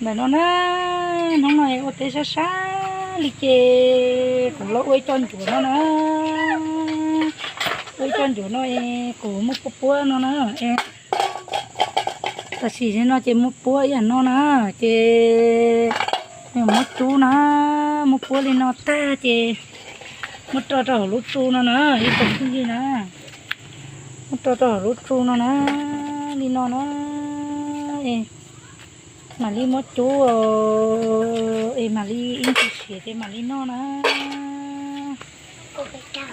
Ntawm no na, hnub no ua teb sab sab li ces kuv los ua ib co ncuav no na. Ua ib co ncuav no es kuv muab puab puab no na. Tam sim no ces muab puab ib yam no na, ces muab cub na, muab puab li no tag ces muab rau rau hauv lub tsu no na, ib tsoom phooj ywg na. Muab rau rau hauv lub tsu no na, li no na. Mam li muab cub es mam li ib ntsis siav ces mam li noj na.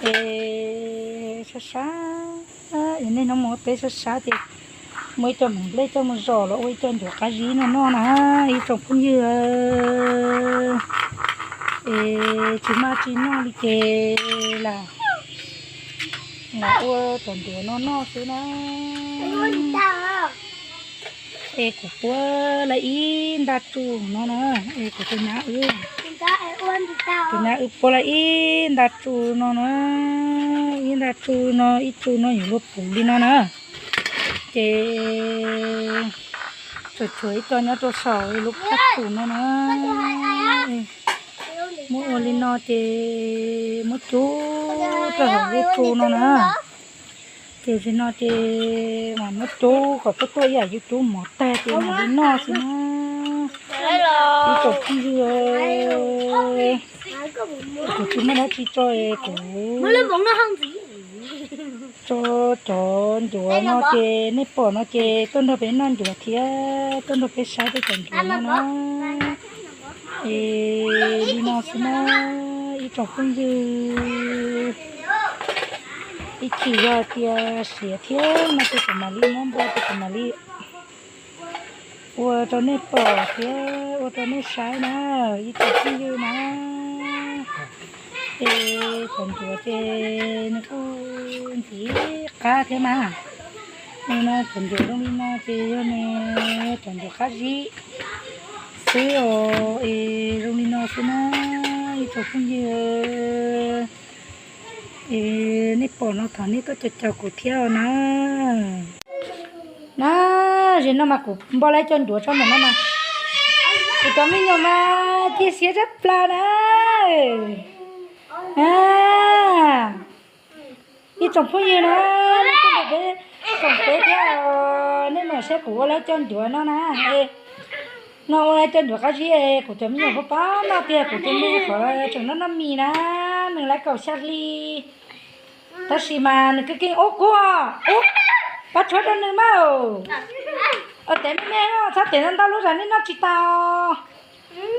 Es sab sab, es niaj hnub mus ua teb sab sab ces muaj ib co hmoov nplej coj mus zom los ua ib co ncuav qab zib no noj na, ib tsoom phooj ywg. Es tsis maj tsis noj li ces lam ua cov ncuav no noj xwb na. Es kuv puab lawv ib nta tsu no na, es kuv tus nyab wb, tus nyab wb puab lawv ib nta tsu no na, ib nta tsu no, ib tsu no yuav luag puv li no na. Ces tsuas tshuav ib co nyob rau saum lub qab tsu no na. Muab ua li no ces muab cub rau hauv lub tsu no na. Ces tam sim no ces mam muab cub kom tuaj tuaj ib yam yus cub mov tag ces mam li noj xwb na. Ib tsoom phooj ywg, kuv tsis muaj dab tsi tso es kuv tso cov ncuav no ces nej pom no ces tuaj nrog peb noj ncuav thiab tuaj nrog peb saib tej cov ncuav no na. Es li no xwb na, ib tsoom phooj ywg. Ib chim yog tias siav thiab no ces kuv mam li muab npua ces kuv mam li ua rau nej pom thiab ua rau nej saib na, ib tsoom phooj ywg na. Es cov ncuav ces nws kuj ntxim qab thiab mas. No cov ncuav zoo li no ces yog nws cov ncuav qab zib xwb os, es zoo li no xwb na, ib tsoom phooj ywg. Es nej pom no thov nej tuaj caum caum kuv thiab os na. Na, zaum no mas kuv npau lawv cov ncuav tso ntawm no mas kuv cov me nyuam mas cia siab tshaj plaws na. Ib tsoom phooj ywg na, nej tuaj nrog peb koom peb thiab os, nej mam saib kuv ua lawv cov ncuav no na. No ua lawv cov ncuav qab zib es kuv cov me nyuam pab pab noj tiag, kuv tus me qhov tseem noj noj mis na, nws lawv kaum xya hli. Tab sis mas nws keej keej ub kub, ub, pab tshuab rau nws mas. Tev me me no txhob tev ntau ntau lub zam nej noj tsis tas.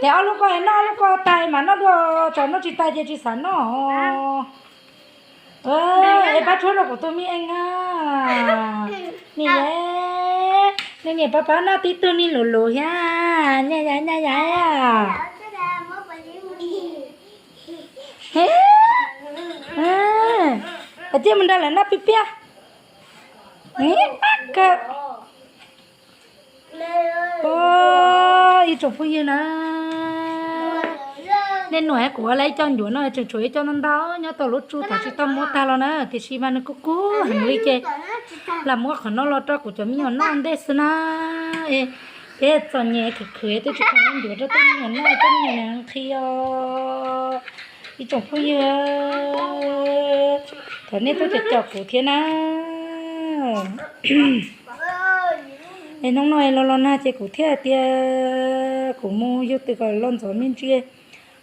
Tev ob lub ko noj ob lub ko tag mas noj dua, tseem noj tsis tag ces tsis xav noj. Es pab tshuab rau kuv tus me ees na. Niam, nej niam pab pab noj tib tug me luv luv thiab, nyaj yam nyaj yam. Cia mus nrog lawv noj piaj piaj. Kawg. Ib tsoom phooj ywg na, nej num kuv ua lawv ib co ncuav no tseem tshuav ib co ntau ntau nyob tau lub tsu tod tsis tau muab tag los na, tiam sis mas nws kuj kub heev li ces lam muab qhov no los rau kuv cov me nyuam noj ntej xwb na. Thiab txom nyem khwv khwv twb tsis tau muab ncuav rau tej me nyuam noj, tej me nyuam nqhis os. Ib tsoom phooj ywg, thov nej tuaj caum caum kuv thiab na. Es hnub no los los nag ces kuv thiaj hais tias kuv mus yug twm kom los ntxov me ntsis,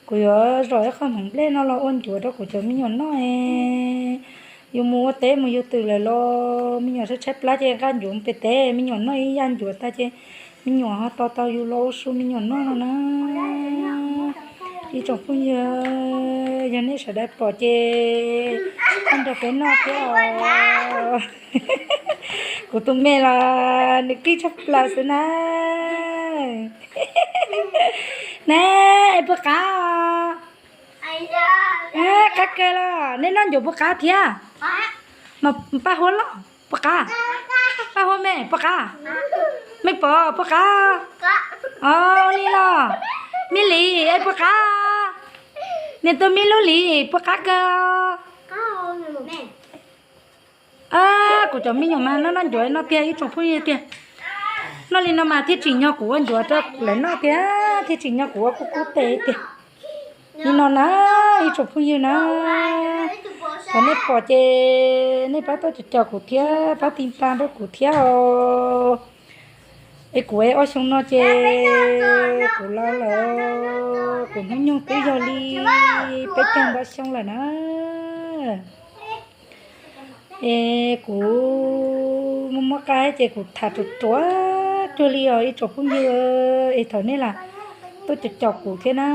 kuv yuav zom ib qho hmoov nplej no los ua ncuav rau kuv cov me nyuam noj. Yus mus ua teb mus yug twm lawm los me nyuam tshaib tshaib plab ces nqa ncuav mus pem teb, me nyuam noj ib yam ncuav tag ces me nyuam ho tos tau yus los ua su me nyuam noj no na. Ib tsoom phooj ywg, yog nej sawv daws pom ces nrog peb noj thiab os. Kuv tus me los nws kib tshaj plaws xwb na. Ne, es puas qab? Qab kawg los nej noj ncuav puas qab thiab? Mas paj huab loj puas qab? Paj huab me puas qab? Me pov puas qab? Os, li los. Me lis es puas qab? Niam tus me lub lis puas qab kawg? Kuv cov me nyuam mas noj noj ncuav no tiag ib tsoom phooj ywg tiag. Noj li no mas thiaj tsim nyog kuv ua ncuav rau lawv noj tiag, thiaj tsim nyog kuv ua kub kub tes tiag. Li no na, ib tsoom phooj ywg na, thaum nej pom ces nej pab tuaj cov cov kuv thiab, pab ti npa rau kuv thiab os. Es kuv es ob xyoo no ces kuv laus lawm, kuv hnub nyoog twb yog li peb caug ntau xyoo lawm na. Es kuv muaj muaj qab ces kuv tham ruam ruam cuag li os ib tsoom phooj ywg, es thaum nej lam tuaj cov cov kuv thiab na.